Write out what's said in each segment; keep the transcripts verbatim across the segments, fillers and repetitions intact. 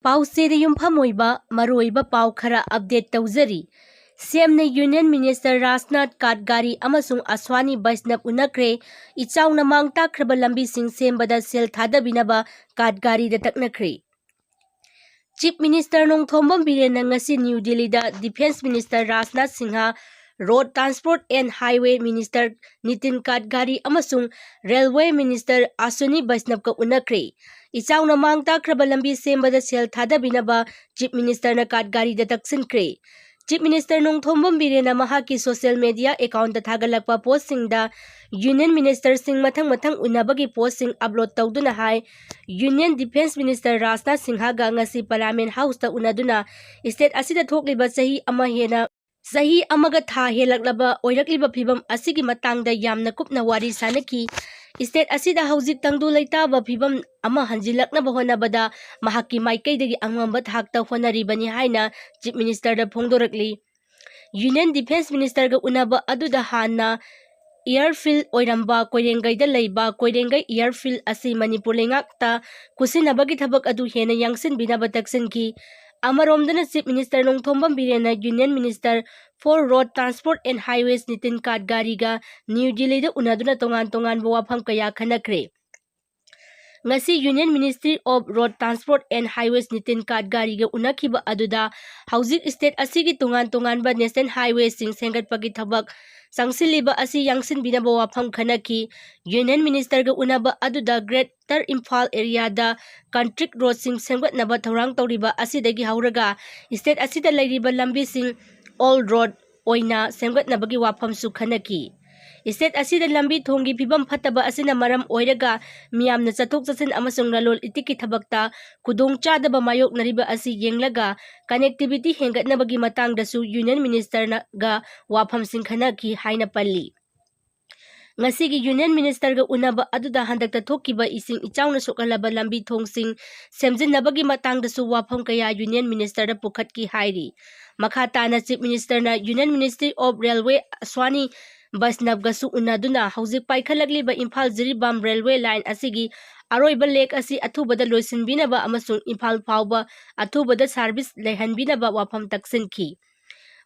ꯄꯥꯎꯆꯦꯗ ꯌꯨꯝꯐꯝ ꯑꯣꯏꯕ ꯃꯔꯨꯑꯣꯏꯕ ꯄꯥꯎ ꯈꯔ ꯑꯞꯗꯦꯠ ꯇꯧꯖꯔꯤ꯫ ꯁꯤ ꯑꯦꯝꯅ ꯌꯨꯅꯤꯌꯟ ꯃꯤꯅꯤꯁꯇꯔ ꯔꯥꯖꯅꯥꯊ ꯒꯥꯗꯀꯥꯔꯤ ꯑꯃꯁꯨꯡ ꯑꯁ꯭ꯋꯥꯅꯤ ꯕꯩꯁꯅꯕ ꯎꯅꯈ꯭ꯔꯦ꯫ ꯏꯆꯥꯎꯅ ꯃꯥꯡ ꯇꯥꯛꯈ꯭ꯔꯕ ꯂꯝꯕꯤꯁꯤꯡ ꯁꯦꯝꯕꯗ ꯁꯦꯜ ꯊꯥꯗꯕꯤꯅꯕ ꯒꯥꯗꯀꯥꯔꯤꯗ ꯇꯛꯅꯈ꯭ꯔꯦ꯫ ꯆꯤꯐ ꯃꯤꯅꯤꯁꯇꯔ ꯅꯣꯡꯊꯣꯝꯕꯝ ꯕꯤꯔꯦꯟꯅ ꯉꯁꯤ ꯅ꯭ꯌꯨ ꯗꯤꯜꯂꯤꯗ defence minister Rajnath Singh, road transport and highway minister Nitin Gadkari ꯑꯃꯁꯨꯡ ꯔꯦꯜꯋꯦ ꯃꯤꯅꯤꯁꯇꯔ ꯑꯁ꯭ꯋꯤꯅꯤ ꯕꯩꯁꯅꯕꯀ ꯎꯅꯈ꯭ꯔꯦ꯫ ꯏꯆꯥꯎꯅ ꯃꯥꯡ ꯇꯥꯛꯈ꯭ꯔꯕ ꯂꯝꯕꯤ ꯁꯦꯝꯕꯗ ꯁꯦꯜ ꯊꯥꯗꯕꯤꯅꯕ ꯆꯤꯐ ꯃꯤꯅꯤꯁꯇꯔꯅ ꯒꯥꯗꯀꯥꯔꯤꯗ ꯇꯛꯁꯤꯟꯈ꯭ꯔꯦ꯫ ꯆꯤꯐ ꯃꯤꯅꯤꯁꯇꯔ ꯅꯣꯡꯊꯣꯝꯕꯝ ꯕꯤꯔꯦꯟꯅ ꯃꯍꯥꯛꯀꯤ ꯁꯣꯁꯤꯌꯦꯜ ꯃꯦꯗꯤꯌꯥ ꯑꯦꯀꯥꯎꯟꯠꯇ ꯊꯥꯒꯠꯂꯛꯄ ꯄꯣꯁꯠꯁꯤꯡꯗ ꯌꯨꯅꯤꯌꯟ ꯃꯤꯅꯤꯁꯇꯔꯁꯤꯡ ꯃꯊꯪ ꯃꯊꯪ ꯎꯅꯕꯒꯤ ꯄꯣꯁꯠꯁꯤꯡ ꯑꯞꯂꯣꯗ ꯇꯧꯗꯨꯅ ꯍꯥꯏ, ꯌꯨꯅꯤꯌꯟ ꯗꯤꯐꯦꯟꯁ ꯃꯤꯅꯤꯁꯇꯔ ꯔꯥꯖꯅꯥꯊ ꯁꯤꯡꯍꯒ ꯉꯁꯤ ꯄꯥꯔꯂꯤꯌꯥꯃꯦꯟꯠ ꯍꯥꯎꯁꯇ ꯎꯅꯗꯨꯅ ꯁ꯭ꯇꯦꯠ ꯑꯁꯤꯗ ꯊꯣꯛꯂꯤꯕ ꯆꯍꯤ ꯑꯃ ꯍꯦꯟꯅ, ꯆꯍꯤ ꯑꯃꯒ ꯊꯥ ꯍꯦꯜꯂꯛꯂꯕ ꯑꯣꯏꯔꯛꯂꯤꯕ ꯐꯤꯕꯝ ꯑꯁꯤꯒꯤ ꯃꯇꯥꯡꯗ ꯌꯥꯝꯅ ꯀꯨꯞꯅ ꯋꯥꯔꯤ ꯁꯥꯅꯈꯤ꯫ ꯁ꯭ꯇꯦꯠ ꯑꯁꯤꯗ ꯍꯧꯖꯤꯛ ꯇꯪꯗꯨ ꯂꯩꯇꯥꯕ ꯐꯤꯕꯝ ꯑꯃ ꯍꯟꯖꯤꯜꯂꯛꯅꯕ ꯍꯣꯠꯅꯕꯗ ꯃꯍꯥꯛꯀꯤ ꯃꯥꯏꯀꯩꯗꯒꯤ ꯑꯉꯝꯕ ꯊꯥꯛꯇ ꯍꯣꯠꯅꯔꯤꯕꯅꯤ ꯍꯥꯏꯅ ꯆꯤꯐ ꯃꯤꯅꯤꯁꯇꯔꯗ ꯐꯣꯡꯗꯣꯔꯛꯂꯤ꯫ ꯌꯨꯅꯤꯌꯟ ꯗꯤꯐꯦꯟꯁ ꯃꯤꯅꯤꯁꯇꯔꯒ ꯎꯅꯕ ꯑꯗꯨꯗ ꯍꯥꯟꯅ ꯑꯦꯌꯔꯐꯤꯜꯗ ꯑꯣꯏꯔꯝꯕ ꯀꯣꯏꯔꯦꯡꯒꯩꯗ ꯂꯩꯕ ꯀꯣꯏꯔꯦꯡꯒꯩ ꯑꯦꯌꯔꯐꯤꯜꯗ ꯑꯁꯤ ꯃꯅꯤꯄꯨꯔ ꯂꯩꯉꯥꯛꯇ ꯈꯨꯠꯁꯤꯟꯅꯕꯒꯤ ꯊꯕꯛ ꯑꯗꯨ ꯍꯦꯟꯅ ꯌꯥꯡꯁꯤꯟꯕꯤꯅꯕ ꯇꯛꯁꯤꯟꯈꯤ꯫ ꯑꯃꯔꯣꯝꯗꯅ ꯆꯤꯐ ꯃꯤꯅꯤꯁꯇꯔ ꯅꯣꯡꯊꯣꯝꯕꯝ ꯕꯤꯔꯦꯟꯅ union minister for Road Transport and Highways Nitin ꯒꯥꯗꯀꯥꯔꯤꯒ ꯅ꯭ꯌꯨ ꯗꯤꯜꯂꯤꯗ ꯎꯅꯗꯨꯅ ꯇꯣꯉꯥꯟ ꯇꯣꯉꯥꯟꯕ ꯋꯥꯐꯝ ꯀꯌꯥ ꯈꯟꯅꯈ꯭ꯔꯦ꯫ ꯉꯁꯤ union ministry of road transport and highways Nitin ꯒꯥꯗꯀꯥꯔꯤꯒ ꯎꯅꯈꯤꯕ ꯑꯗꯨꯗ ꯍꯧꯖꯤꯛ ꯁ꯭ꯇꯦꯠ ꯑꯁꯤꯒꯤ ꯇꯣꯉꯥꯟ ꯇꯣꯉꯥꯟꯕ ꯅꯦꯁꯅꯦꯜ ꯍꯥꯏꯋꯦꯁꯤꯡ ꯁꯦꯝꯒꯠꯄꯒꯤ ꯊꯕꯛ ꯆꯪꯁꯤꯜꯂꯤꯕ ꯑꯁꯤ ꯌꯥꯡꯁꯤꯟꯕꯤꯅꯕ ꯋꯥꯐꯝ ꯈꯟꯅꯈꯤ꯫ ꯌꯨꯅꯤꯌꯟ ꯃꯤꯅꯤꯁꯇꯔꯒ ꯎꯅꯕ ꯑꯗꯨꯗ ꯒ꯭ꯔꯦꯇꯔ ꯏꯝꯐꯥꯜ ꯑꯦꯔꯤꯌꯥꯗ ꯀꯟꯀ꯭ꯔꯤꯠ ꯔꯣꯗꯁꯤꯡ ꯁꯦꯝꯒꯠꯅꯕ ꯊꯧꯔꯥꯡ ꯇꯧꯔꯤꯕ ꯑꯁꯤꯗꯒꯤ ꯍꯧꯔꯒ ꯁ꯭ꯇꯦꯠ ꯑꯁꯤꯗ ꯂꯩꯔꯤꯕ ꯂꯝꯕꯤꯁꯤꯡ ꯑꯣꯜ ꯔꯣꯗ ꯑꯣꯏꯅ ꯁꯦꯝꯒꯠꯅꯕꯒꯤ ꯋꯥꯐꯝꯁꯨ ꯈꯟꯅꯈꯤ꯫ ꯁ꯭ꯇꯦꯠ ꯑꯁꯤꯗ ꯂꯝꯕꯤ ꯊꯣꯡꯒꯤ ꯐꯤꯕꯝ ꯐꯠꯇꯕ ꯑꯁꯤꯅ ꯃꯔꯝ ꯑꯣꯏꯔꯒ ꯃꯤꯌꯥꯝꯅ ꯆꯠꯊꯣꯛ ꯆꯠꯁꯤꯟ ꯑꯃꯁꯨꯡ ꯂꯂꯣꯟ ꯏꯇꯤꯛꯀꯤ ꯊꯕꯛꯇ ꯈꯨꯗꯣꯡꯆꯥꯗꯕ ꯃꯥꯌꯣꯛꯅꯔꯤꯕ ꯑꯁꯤ ꯌꯦꯡꯂꯒ ꯀꯅꯦꯛꯇꯤꯚꯤꯇꯤ ꯍꯦꯟꯒꯠꯅꯕꯒꯤ ꯃꯇꯥꯡꯗꯁꯨ ꯌꯨꯅꯤꯌꯟ ꯃꯤꯅꯤꯁꯇꯔꯅꯒ ꯋꯥꯐꯝꯁꯤꯡ ꯈꯟꯅꯈꯤ ꯍꯥꯏꯅ ꯄꯜꯂꯤ꯫ ꯉꯁꯤꯒꯤ ꯌꯨꯅꯤꯌꯟ ꯃꯤꯅꯤꯁꯇꯔꯒ ꯎꯅꯕ ꯑꯗꯨꯗ ꯍꯟꯗꯛꯇ ꯊꯣꯛꯈꯤꯕ ꯏꯁꯤꯡ ꯏꯆꯥꯎꯅ ꯁꯣꯛꯍꯜꯂꯕ ꯂꯝꯕꯤ ꯊꯣꯡꯁꯤꯡ ꯁꯦꯝꯖꯤꯟꯅꯕꯒꯤ ꯃꯇꯥꯡꯗꯁꯨ ꯋꯥꯐꯝ ꯀꯌꯥ ꯌꯨꯅꯤꯌꯟ ꯃꯤꯅꯤꯁꯇꯔꯗ ꯄꯨꯈꯠꯈꯤ ꯍꯥꯏꯔꯤ꯫ ꯃꯈꯥ ꯇꯥꯅ ꯆꯤꯐ ꯃꯤꯅꯤꯁꯇꯔꯅ union ministry of railway Ashwini ꯕꯁꯅꯞꯒꯁꯨ ꯎꯅꯗꯨꯅ ꯍꯧꯖꯤꯛ ꯄꯥꯏꯈꯠꯂꯛꯂꯤꯕ ꯏꯝꯐꯥꯜ ꯖꯤꯔꯤꯕꯥꯝ ꯔꯦꯜꯋꯦ ꯂꯥꯏꯟ ꯑꯁꯤꯒꯤ ꯑꯔꯣꯏꯕ ꯂꯦꯛ ꯑꯁꯤ ꯑꯊꯨꯕꯗ ꯂꯣꯏꯁꯤꯟꯕꯤꯅꯕ ꯑꯃꯁꯨꯡ ꯏꯝꯐꯥꯜ ꯐꯥꯎꯕ ꯑꯊꯨꯕꯗ ꯁꯥꯔꯚꯤꯁ ꯂꯩꯍꯟꯕꯤꯅꯕ ꯋꯥꯐꯝ ꯇꯛꯁꯤꯟꯈꯤ꯫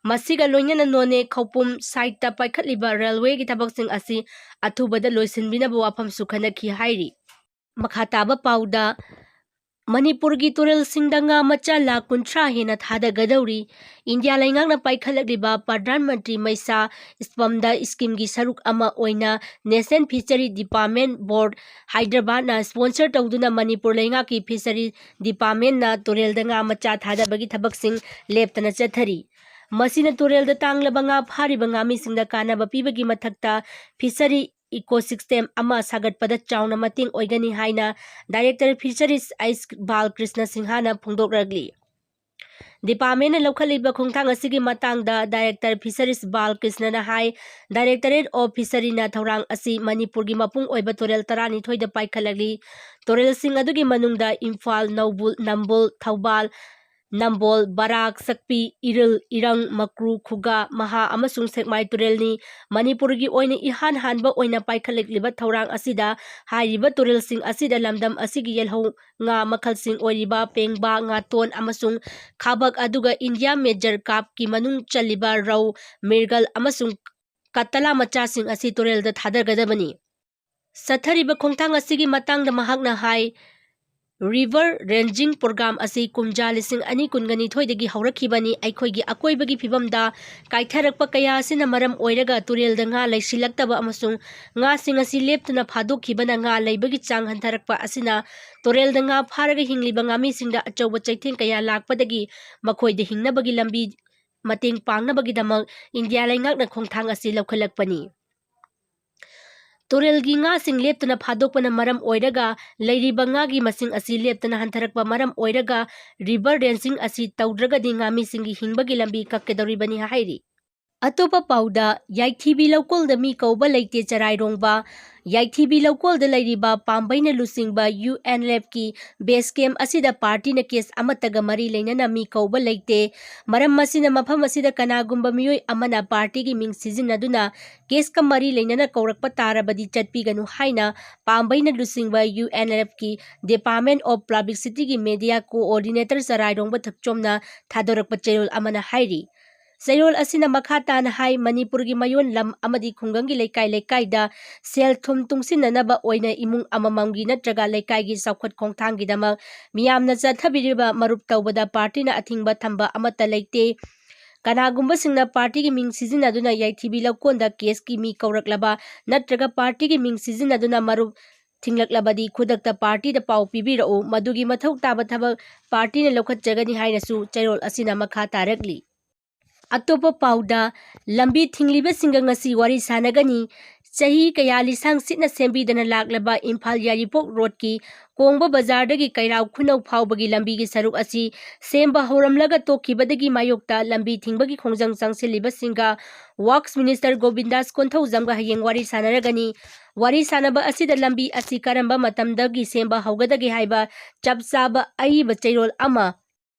ꯃꯁꯤꯒ ꯂꯣꯏꯅꯅ ꯅꯣꯅꯦ ꯈꯧꯄꯨꯝ ꯁꯥꯏꯠꯇ ꯄꯥꯏꯈꯠꯂꯤꯕ ꯔꯦꯜꯋꯦꯒꯤ ꯊꯕꯛꯁꯤꯡ ꯑꯁꯤ ꯑꯊꯨꯕꯗ ꯂꯣꯏꯁꯤꯟꯕꯤꯅꯕ ꯋꯥꯐꯝꯁꯨ ꯈꯟꯅꯈꯤ ꯍꯥꯏꯔꯤ꯫ ꯃꯈꯥ ꯇꯥꯕ ꯄꯥꯎꯗ, ꯃꯅꯤꯄꯨꯔꯒꯤ ꯇꯨꯔꯦꯜꯁꯤꯡꯗ ꯉꯥ ꯃꯆꯥ ꯂꯥꯈ ꯀꯨꯟꯊ꯭ꯔꯥ ꯍꯦꯟꯅ ꯊꯥꯗꯒꯗꯧꯔꯤ꯫ ꯏꯟꯗꯤꯌꯥ ꯂꯩꯉꯥꯛꯅ ꯄꯥꯏꯈꯠꯂꯛꯂꯤꯕ ꯄ꯭ꯔꯙꯥꯟ ꯃꯟꯇ꯭ꯔꯤ ꯃꯩꯁꯥ ꯁ꯭ꯄꯝꯗ ꯁ꯭ꯀꯤꯝꯒꯤ ꯁꯔꯨꯛ ꯑꯃ ꯑꯣꯏꯅ National Fishery Department Board ꯍꯥꯏꯗ꯭ꯔꯕꯥꯗꯅ ꯁ꯭ꯄꯣꯟꯁꯔ ꯇꯧꯗꯨꯅ ꯃꯅꯤꯄꯨꯔ ꯂꯩꯉꯥꯛꯀꯤ ꯐꯤꯁꯔꯤ ꯗꯤꯄꯥꯔꯠꯃꯦꯟꯅ ꯇꯨꯔꯦꯜꯗ ꯉꯥ ꯃꯆꯥ ꯊꯥꯗꯕꯒꯤ ꯊꯕꯛꯁꯤꯡ ꯂꯦꯞꯇꯅ ꯆꯠꯊꯔꯤ꯫ ꯃꯁꯤꯅ ꯇꯨꯔꯦꯜꯗ ꯇꯥꯡꯂꯕ ꯉꯥ ꯐꯥꯔꯤꯕ ꯉꯥꯃꯤꯁꯤꯡꯗ ꯀꯥꯟꯅꯕ ꯄꯤꯕꯒꯤ ꯃꯊꯛꯇ ꯐꯤꯁꯔꯤ ꯏꯀꯣꯁꯤꯁꯇꯦꯝ ꯑꯃ ꯁꯥꯒꯠꯄꯗ ꯆꯥꯎꯅ ꯃꯇꯦꯡ ꯑꯣꯏꯒꯅꯤ ꯍꯥꯏꯅ ꯗꯥꯏꯔꯦꯛꯇꯔ ꯐꯤꯁꯔꯤꯁ ꯑꯩꯆ ꯕꯥꯂꯀ꯭ꯔꯤꯁꯅ ꯁꯤꯡꯍꯥꯅ ꯐꯣꯡꯗꯣꯛꯂꯛꯂꯤ꯫ ꯗꯤꯄꯥꯔꯠꯃꯦꯟꯅ ꯂꯧꯈꯠꯂꯤꯕ ꯈꯣꯡꯊꯥꯡ ꯑꯁꯤꯒꯤ ꯃꯇꯥꯡꯗ ꯗꯥꯏꯔꯦꯛꯇꯔ ꯐꯤꯁꯔꯤꯁ ꯕꯥꯂꯀ꯭ꯔꯤꯁꯅꯅ ꯍꯥꯏ, Directorate of Fisheryꯅ ꯊꯧꯔꯥꯡ ꯑꯁꯤ ꯃꯅꯤꯄꯨꯔꯒꯤ ꯃꯄꯨꯡ ꯑꯣꯏꯕ ꯇꯨꯔꯦꯜ ꯇꯔꯥꯅꯤꯊꯣꯏꯗ ꯄꯥꯏꯈꯠꯂꯛꯂꯤ꯫ ꯇꯨꯔꯦꯜꯁꯤꯡ ꯑꯗꯨꯒꯤ ꯃꯅꯨꯡꯗ ꯏꯝꯐꯥꯜ, ꯅꯧꯕꯨꯜ, ꯅꯝꯕꯨꯜ, ꯊꯧꯕꯥꯜ, ꯅꯝꯕꯣꯜ, ꯕꯔꯥꯛ, ꯁꯛꯄꯤ, ꯏꯔꯤꯜ, ꯏꯔꯪ, ꯃꯀ꯭ꯔꯨ, ꯈꯨꯒꯥ, ꯃꯍꯥ ꯑꯃꯁꯨꯡ ꯁꯦꯛꯃꯥꯏ ꯇꯨꯔꯦꯜꯅꯤ꯫ ꯃꯅꯤꯄꯨꯔꯒꯤ ꯑꯣꯏꯅ ꯏꯍꯥꯟ ꯍꯥꯟꯕ ꯑꯣꯏꯅ ꯄꯥꯏꯈꯠꯂꯛꯂꯤꯕ ꯊꯧꯔꯥꯡ ꯑꯁꯤꯗ ꯍꯥꯏꯔꯤꯕ ꯇꯨꯔꯦꯜꯁꯤꯡ ꯑꯁꯤꯗ ꯂꯝꯗꯝ ꯑꯁꯤꯒꯤ ꯌꯦꯜꯍꯧ ꯉꯥ ꯃꯈꯜꯁꯤꯡ ꯑꯣꯏꯔꯤꯕ ꯄꯦꯡꯕꯥ, ꯉꯥꯇꯣꯟ ꯑꯃꯁꯨꯡ ꯈꯥꯕꯛ, ꯑꯗꯨꯒ ꯏꯟꯗꯤꯌꯥ ꯃꯦꯖꯔ ꯀꯥꯔꯞꯀꯤ ꯃꯅꯨꯡ ꯆꯜꯂꯤꯕ ꯔꯧ, ꯃꯤꯔꯒꯜ ꯑꯃꯁꯨꯡ ꯀꯇꯂꯥ ꯃꯆꯥꯁꯤꯡ ꯑꯁꯤ ꯇꯨꯔꯦꯜꯗ ꯊꯥꯗꯒꯗꯕꯅꯤ꯫ ꯆꯠꯊꯔꯤꯕ ꯈꯣꯡꯊꯥꯡ ꯑꯁꯤꯒꯤ ꯃꯇꯥꯡꯗ ꯃꯍꯥꯛꯅ ꯍꯥꯏ, River Ranging Program ꯑꯁꯤ ꯀꯨꯝꯖꯥ ꯂꯤꯁꯤꯡ ꯑꯅꯤ ꯀꯨꯟꯒꯅꯤꯊꯣꯏꯗꯒꯤ ꯍꯧꯔꯛꯈꯤꯕꯅꯤ꯫ ꯑꯩꯈꯣꯏꯒꯤ ꯑꯀꯣꯏꯕꯒꯤ ꯐꯤꯕꯝꯗ ꯀꯥꯏꯊꯔꯛꯄ ꯀꯌꯥ ꯑꯁꯤꯅ ꯃꯔꯝ ꯑꯣꯏꯔꯒ ꯇꯨꯔꯦꯜꯗ ꯉꯥ ꯂꯩꯁꯤꯜꯂꯛꯇꯕ ꯑꯃꯁꯨꯡ ꯉꯥꯁꯤꯡ ꯑꯁꯤ ꯂꯦꯞꯇꯅ ꯐꯥꯗꯣꯛꯈꯤꯕꯅ ꯉꯥ ꯂꯩꯕꯒꯤ ꯆꯥꯡ ꯍꯟꯊꯔꯛꯄ ꯑꯁꯤꯅ ꯇꯨꯔꯦꯜꯗ ꯉꯥ ꯐꯥꯔꯒ ꯍꯤꯡꯂꯤꯕ ꯉꯥꯃꯤꯁꯤꯡꯗ ꯑꯆꯧꯕ ꯆꯩꯊꯦꯡ ꯀꯌꯥ ꯂꯥꯛꯄꯗꯒꯤ ꯃꯈꯣꯏꯗ ꯍꯤꯡꯅꯕꯒꯤ ꯂꯝꯕꯤ ꯃꯇꯦꯡ ꯄꯥꯡꯅꯕꯒꯤꯗꯃꯛ ꯏꯟꯗꯤꯌꯥ ꯂꯩꯉꯥꯛꯅ ꯈꯣꯡꯊꯥꯡ ꯑꯁꯤ ꯂꯧꯈꯠꯂꯛꯄꯅꯤ꯫ ꯇꯨꯔꯦꯜꯒꯤ ꯉꯥꯁꯤꯡ ꯂꯦꯞꯇꯅ ꯐꯥꯗꯣꯛꯄꯅ ꯃꯔꯝ ꯑꯣꯏꯔꯒ ꯂꯩꯔꯤꯕ ꯉꯥꯒꯤ ꯃꯁꯤꯡ ꯑꯁꯤ ꯂꯦꯞꯇꯅ ꯍꯟꯊꯔꯛꯄ ꯃꯔꯝ ꯑꯣꯏꯔꯒ river ranging ꯑꯁꯤ ꯇꯧꯗ꯭ꯔꯒꯗꯤ ꯉꯥꯃꯤꯁꯤꯡꯒꯤ ꯍꯤꯡꯕꯒꯤ ꯂꯝꯕꯤ ꯀꯛꯀꯗꯧꯔꯤꯕꯅꯤ ꯍꯥꯏꯔꯤ꯫ ꯑꯇꯣꯞꯄ ꯄꯥꯎꯗ, ꯌꯥꯏꯊꯤꯕꯤ ꯂꯧꯀꯣꯜꯗ ꯃꯤ ꯀꯧꯕ ꯂꯩꯇꯦ ꯆꯔꯥꯏꯔꯣꯡꯕ, ꯌꯥꯏꯊꯤꯕꯤ ꯂꯧꯀꯣꯜꯗ ꯂꯩꯔꯤꯕ ꯄꯥꯝꯕꯩꯅ ꯂꯨꯆꯤꯡꯕ ꯌꯨ ꯑꯦꯟ ꯑꯦꯜ ꯑꯦꯐꯀꯤ ꯕꯦꯁ ꯀꯦꯝꯞ ꯑꯁꯤꯗ ꯄꯥꯔꯇꯤꯅ ꯀꯦꯁ ꯑꯃꯠꯇꯒ ꯃꯔꯤ ꯂꯩꯅꯅ ꯃꯤ ꯀꯧꯕ ꯂꯩꯇꯦ꯫ ꯃꯔꯝ ꯑꯁꯤꯅ ꯃꯐꯝ ꯑꯁꯤꯗ ꯀꯅꯥꯒꯨꯝꯕ ꯃꯤꯑꯣꯏ ꯑꯃꯅ ꯄꯥꯔꯇꯤꯒꯤ ꯃꯤꯡ ꯁꯤꯖꯤꯟꯅꯗꯨꯅ ꯀꯦꯁꯀ ꯃꯔꯤ ꯂꯩꯅꯅ ꯀꯧꯔꯛꯄ ꯇꯥꯔꯕꯗꯤ ꯆꯠꯄꯤꯒꯅꯨ ꯍꯥꯏꯅ ꯄꯥꯝꯕꯩꯅ ꯂꯨꯆꯤꯡꯕ ꯌꯨ ꯑꯦꯟ ꯑꯦꯜ ꯑꯦꯐꯀꯤ Department of Publicity ꯒꯤ media coordinator ꯆꯔꯥꯏꯔꯣꯡꯕ ꯊꯛꯆꯣꯝꯅ ꯊꯥꯗꯣꯔꯛꯄ ꯆꯦꯔꯣꯜ ꯑꯃꯅ ꯍꯥꯏꯔꯤ꯫ ꯆꯦꯔꯣꯜ ꯑꯁꯤꯅ ꯃꯈꯥ ꯇꯥꯅ ꯍꯥꯏ, ꯃꯅꯤꯄꯨꯔꯒꯤ ꯃꯌꯣꯟ ꯂꯝ ꯑꯃꯗꯤ ꯈꯨꯡꯒꯪꯒꯤ ꯂꯩꯀꯥꯏ ꯂꯩꯀꯥꯏꯗ ꯁꯦꯜ ꯊꯨꯝ ꯇꯨꯡꯁꯤꯟꯅꯅꯕ ꯑꯣꯏꯅ ꯏꯃꯨꯡ ꯑꯃꯃꯝꯒꯤ ꯅꯠꯇ꯭ꯔꯒ ꯂꯩꯀꯥꯏꯒꯤ ꯆꯥꯎꯈꯠ ꯈꯣꯡꯊꯥꯡꯒꯤꯗꯃꯛ ꯃꯤꯌꯥꯝꯅ ꯆꯠꯊꯕꯤꯔꯤꯕ ꯃꯔꯨꯞ ꯇꯧꯕꯗ ꯄꯥꯔꯇꯤꯅ ꯑꯊꯤꯡꯕ ꯊꯝꯕ ꯑꯃꯠꯇ ꯂꯩꯇꯦ꯫ ꯀꯅꯥꯒꯨꯝꯕꯁꯤꯡꯅ ꯄꯥꯔꯇꯤꯒꯤ ꯃꯤꯡ ꯁꯤꯖꯤꯟꯅꯗꯨꯅ ꯌꯥꯏꯊꯤꯕꯤ ꯂꯧꯀꯣꯟꯗ ꯀꯦꯁꯀꯤ ꯃꯤ ꯀꯧꯔꯛꯂꯕ ꯅꯠꯇ꯭ꯔꯒ ꯄꯥꯔꯇꯤꯒꯤ ꯃꯤꯡ ꯁꯤꯖꯤꯟꯅꯗꯨꯅ ꯃꯔꯨꯞ ꯊꯤꯡꯂꯛꯂꯕꯗꯤ ꯈꯨꯗꯛꯇ ꯄꯥꯔꯇꯤꯗ ꯄꯥꯎ ꯄꯤꯕꯤꯔꯛꯎ, ꯃꯗꯨꯒꯤ ꯃꯊꯧ ꯇꯥꯕ ꯊꯕꯛ ꯄꯥꯔꯇꯤꯅ ꯂꯧꯈꯠꯆꯒꯅꯤ ꯍꯥꯏꯅꯁꯨ ꯆꯦꯔꯣꯜ ꯑꯁꯤꯅ ꯃꯈꯥ ꯇꯥꯔꯛꯂꯤ꯫ ꯑꯇꯣꯞꯄ ꯄꯥꯎꯗ, ꯂꯝꯕꯤ ꯊꯤꯡꯂꯤꯕꯁꯤꯡꯒ ꯉꯁꯤ ꯋꯥꯔꯤ ꯁꯥꯟꯅꯒꯅꯤ꯫ ꯆꯍꯤ ꯀꯌꯥ ꯂꯤꯁꯥꯡ ꯁꯤꯠꯅ ꯁꯦꯝꯕꯤꯗꯅ ꯂꯥꯛꯂꯕ ꯏꯝꯐꯥꯜ ꯌꯥꯏꯔꯤꯄꯣꯛ ꯔꯣꯗꯀꯤ ꯀꯣꯡꯕ ꯕꯖꯥꯔꯗꯒꯤ ꯀꯩꯔꯥꯎ ꯈꯨꯅꯧ ꯐꯥꯎꯕꯒꯤ ꯂꯝꯕꯤꯒꯤ ꯁꯔꯨꯛ ꯑꯁꯤ ꯁꯦꯝꯕ ꯍꯧꯔꯝꯂꯒ ꯇꯣꯛꯈꯤꯕꯗꯒꯤ ꯃꯥꯌꯣꯛꯇ ꯂꯝꯕꯤ ꯊꯤꯡꯕꯒꯤ ꯈꯣꯡꯖꯪ ꯆꯪꯁꯤꯜꯂꯤꯕꯁꯤꯡꯒ ꯋꯥꯔꯛꯁ ꯃꯤꯅꯤꯁꯇꯔ ꯒꯣꯕꯤꯟꯗꯥꯁ ꯀꯣꯟꯊꯧꯖꯝꯒ ꯍꯌꯦꯡ ꯋꯥꯔꯤ ꯁꯥꯟꯅꯔꯒꯅꯤ꯫ ꯋꯥꯔꯤ ꯁꯥꯟꯅꯕ ꯑꯁꯤꯗ ꯂꯝꯕꯤ ꯑꯁꯤ ꯀꯔꯝꯕ ꯃꯇꯝꯗꯒꯤ ꯁꯦꯝꯕ ꯍꯧꯒꯗꯒꯦ ꯍꯥꯏꯕ ꯆꯞ ꯆꯥꯕ ꯑꯏꯕ ꯆꯦꯔꯣꯜ ꯑꯃ